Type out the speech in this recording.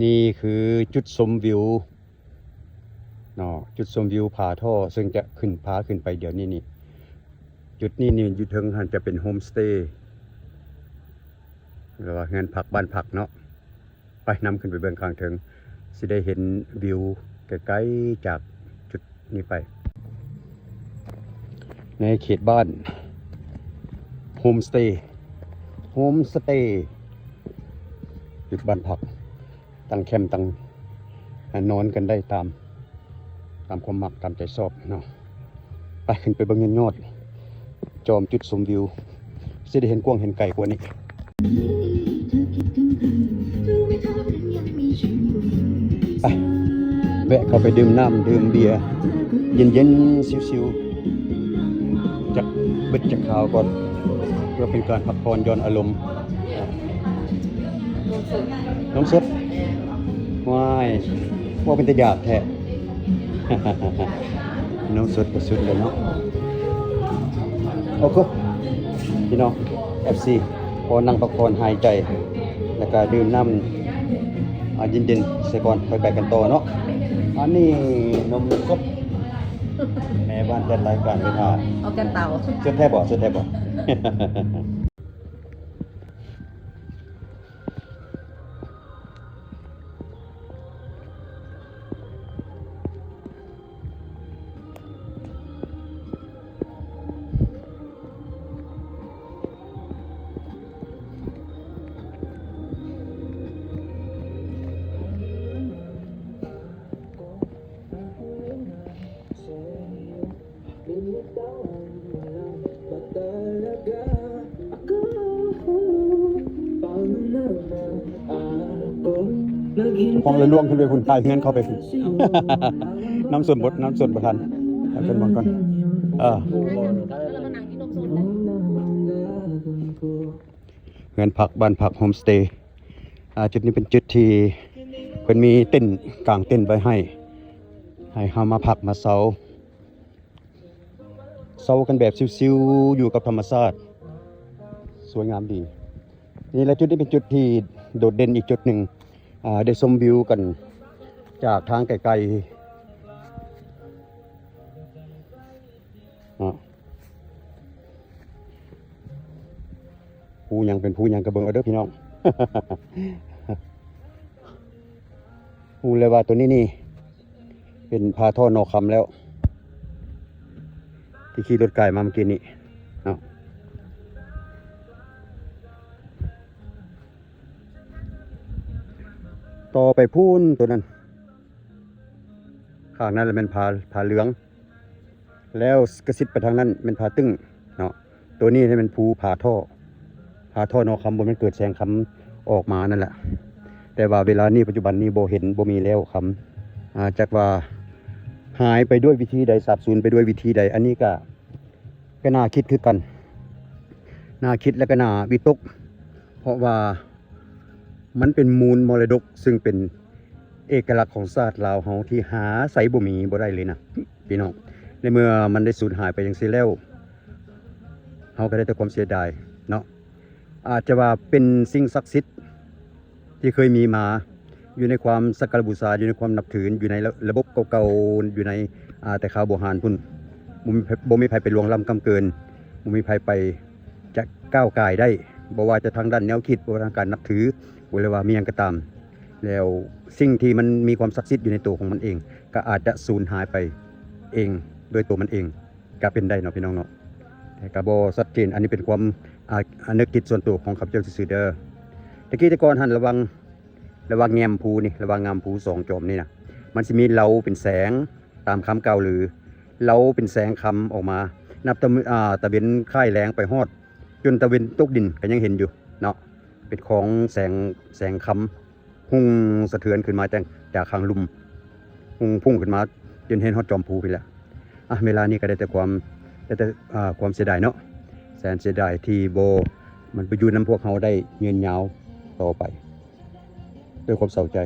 ນີ້ຄືຈຸດຊົມວິວເນາະ, ຈຸດຊົມວິວຜາທໍ່ ເຊິ່ງຈະຂຶ້ນ ພາຂຶ້ນໄປດຽວນີ້ນີ້. ຈຸດນີ້ນີ້ຢູ່ເທິງຫັ້ນຈະເປັນໂຮມສະເຕ ຫຼືວ່າເຮືອນພັກ ບ້ານພັກເນາະ. ໄປ ນຳຂຶ້ນໄປເບິ່ງຂ້າງເທິງ ຊິໄດ້ເຫັນວິວໄກໆຈາກຈຸດນີ້ໄປ ໃນເຂດບ້ານໂຮມສະເຕ ໂຮມສະເຕ ຈຸດບ້ານພັກ ຕັ້ງແຄມ ຕັ້ງ ນອນກັນໄດ້ຕາມ ຕາມຄວາມມັກ ຕາມໃຈຊອບເນາະ. ໄປ ຂຶ້ນໄປເບິ່ງຍອດໆ ຈອມຈຸດຊົມວິວ ຊິໄດ້ເຫັນກວ້າງເຫັນໄກກວ່ານີ້. ໄປ ແວະເຂົ້າໄປດື່ມນ້ຳດື່ມເບຍ ເຢັນໆ ຊິວໆ ຈັກເບັດຈັກຄາວກ່ອນ ເພື່ອເປັນການພັກຜ່ອນຢ່ອນອາລົມ. ນມສົດ ວ້າຍ ເວົ້າເປັນຕາຢາກແທ້. ນມສົດກໍສຸດແລ້ວເນາະ. ໂອເຄ ພີ່ນ້ອງ ເອັຟຊີ ຂໍນັ່ງພັກຜ່ອນຫາຍໃຈ ແລ້ວກະດື່ມນ້ຳ ອາ ເຢັນໆ ໃສ່ກ່ອນ ຄ່ອຍໄປກັນຕໍ່ເນາະ. ອັນນີ້ນົມສົດ ແມ່ບ້ານຈັດລາຍການໄປຖ້າ ເອົາກັນເຕົາ ສົດແທ້ບໍ່? ສົດແທ້ບໍ່? ຂອງລະລວງຂຶ້ນໄປພຸ້ນ ທ້າຍເຮືອນເຂົ້າໄປພຸ້ນ. ນ້ຳຊົນບໍ່ ນ້ຳຊົນບໍ່ທັນ ເອົາຂຶ້ນເບິ່ງກ່ອນ. ເອີ ເຮືອນພັກ ບ້ານພັກໂຮມສະເຕ. ອາ ຈຸດນີ້ເປັນຈຸດທີ່ເພິ່ນມີເຕັນ ກາງເຕັນໄວ້ໃຫ້ ໃຫ້ເຮົາມາພັກມາເຊົາ. ເຊົາກັນແບບຊິວໆ ຢູ່ກັບທຳມະຊາດ ສວຍງາມດີ. ນີ້ແຫຼະ ຈຸດນີ້ເປັນຈຸດທີ່ໂດດເດັ່ນອີກຈຸດໜຶ່ງ ອາ ໄດ້ຊົມວິວກັນຈາກທາງໄກໆ ເນາະ. ພູຫຍັງເປັນພູຫຍັງກໍເບິ່ງເອົາເດີພີ່ນ້ອງ. ຮູ້ແລ້ວວ່າໂຕນີ້ນີ້ ເປັນຜາທໍ່ນໍຄຳແລ້ວ ທີ່ຂີ່ລົດກາຍມາເມື່ອກີ້ນີ້ເນາະ. ຕໍ່ໄປພຸ້ນໂຕນັ້ນ ຂ້າງນັ້ນລະແມ່ນຜາ ຜາເຫຼືອງ ແລ້ວກະຊິດໄປທາງນັ້ນແມ່ນຜາຕຶ້ງເນາະ. ໂຕນີ້ແມ່ນພູຜາທໍ່ ຜາທໍ່ນໍຄຳ ບໍ່ແມ່ນເກີດແສງຄຳອອກມານັ້ນແຫຼະ. ແຕ່ວ່າເວລານີ້ ປັດຈຸບັນນີ້ບໍ່ເຫັນ ບໍ່ມີແລ້ວຄຳ ອາ ຈັກວ່າຫາຍໄປດ້ວຍວິທີໃດ ສາບສູນໄປດ້ວຍວິທີໃດ ອັນນີ້ກະ ກະໜ້າຄິດຄືກັນ ໜ້າຄິດ ແລະ ກະໜ້າວິຕົກ ເພາະວ່າມັນເປັນມູນມໍລະດົກ ເຊິ່ງເປັນ ເອກະລັກຂອງຊາດລາວເຮົາທີ່ຫາໃສບໍ່ມີບໍ່ໄດ້ເລີຍນະພີ່ນ້ອງ. ໃນເມື່ອມັນໄດ້ສູນຫາຍໄປຈັ່ງຊີ້ແລ້ວ ເຮົາກໍໄດ້ແຕ່ຄວາມເສຍດາຍເນາະ. ອາດຈະວ່າເປັນສິ່ງສັກສິດທີ່ເຄີຍມີມາ ຢູ່ໃນຄວາມສັກກາລະບູຊາ ຢູ່ໃນຄວາມນັບຖື ຢູ່ໃນລະ ລະບົບເກົ່າໆ ຢູ່ໃນ ອາ ແຕ່ຄາວບູຮານພຸ້ນ ບໍ່ມີ ບໍ່ມີໃຜໄປລ່ວງລ້ຳກ້ຳເກີນ ບໍ່ມີໃຜໄປຈະກ້າວກ່າຍໄດ້ ບໍ່ວ່າຈະທາງດ້ານແນວຄິດ ບໍ່ວ່າທາງການນັບຖື ບໍ່ວ່າມີຫຍັງກໍຕາມ. ແລ້ວສິ່ງທີ່ມັນມີຄວາມສັກສິດຢູ່ໃນໂຕຂອງມັນເອງ ກໍອາດຈະສູນຫາຍໄປເອງດ້ວຍໂຕມັນເອງ ກໍເປັນໄດ້ເນາະພີ່ນ້ອງເນາະ. ແຕ່ກໍບໍ່ຊັດເຈນ ອັນນີ້ເປັນຄວາມ ອາ ອາ ນຶກຄິດສ່ວນໂຕຂອງຂ້າພະເຈົ້າຊື່ໆເດີ. ແຕ່ກີ້ແຕ່ກ່ອນຫັ້ນ ລະຫວ່າງ ລະຫວ່າງແງ່ມພູນີ້ ລະຫວ່າງງາມພູສອງຈອມນີ້ນະ ມັນຊິມີເລົາເປັນແສງ ຕາມຄຳກ່າວລື ເລົາເປັນແສງຄຳອອກມາ ນັບແຕ່ ອາ ຕາເວັນຄ້າຍແລງໄປຮອດ ຈົນຕາເວັນຕົກດິນກໍຍັງເຫັນຢູ່ເນາະ. ເປັນຂອງແສງ ແສງຄຳຮຸ່ງສະເທືອນຂຶ້ນມາຈາກ ຈາກຂ້າງລຸ່ມ ຮຸ່ງພຸ່ງຂຶ້ນມາຈົນເຫັນຮອດຈອມພູພຸ້ນແຫຼະ. ອາ ເວລານີ້ກໍໄດ້ແຕ່ຄວາມ ໄດ້ແຕ່ ອາ ຄວາມເສຍດາຍເນາະ ແສນເສຍດາຍທີ່ບໍ່ ມັນບໍ່ຢູ່ນຳພວກເຮົາໄດ້ຍືນຍາວຕໍ່ໄປ ດ້ວຍຄວາມເສົ້າໃຈ.